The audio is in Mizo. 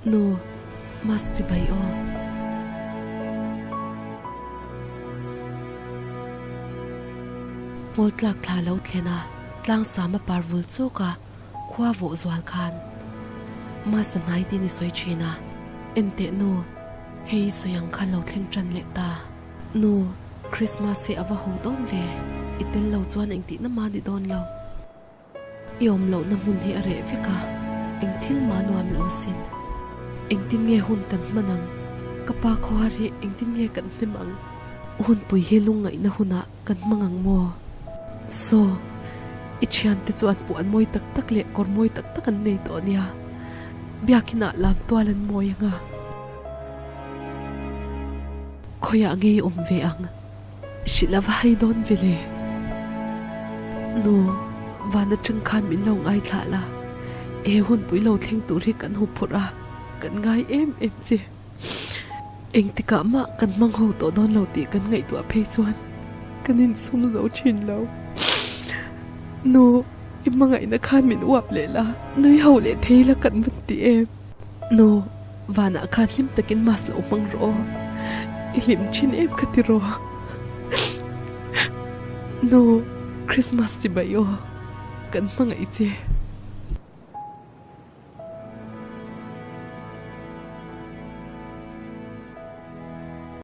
Nu, Mas chibai aw. Pawl tlak thla lo thlen a, tlangsam a par vul chuk a, khua vawh zual khan Mas a hnai tin i sawi thin a. Enteh nu, hei i sawi ang kha lo thleng tan leh ta. Nu, Christmas hi a va ho dawn ve, i tel lo chuan engtihna mah ni dawn lo. I awm lohna hmun hi a reh vek a, eng thil mah nuam lo asin. Engtin nge hun kan hman ang? Ka pa khawhar hi engtin nge kan hnem ang? Hunpui hi lungngaihna hunah kan hmang ang maw? Saw, i thiante chu an puan mawi tak tak leh kawr mawi tak tak an nei tawh nia. Biakinah lam tual an mawi ang a. Khawiah nge i awm ve ang? Hrilh a va hai dawn ve le. Nu, van atang khan min lo ngaithlah la, he hunpui lo thleng tur hi kan hu phurh a, kan ngai em em che. Engtikah mah kan hmang ho tawh dawn lo tih kan ngaihtuah phei chuan kan insum zo thin lo. Nu, i hmangaihna khan min uap leh la, nui ho leh thei la kan van ti em. Nu, vanah khan hlim takin mass lo hmang rawh aw. I hlim thin em ka ti rawh. Nu, Christmas chibai aw. Kan hmangaih che.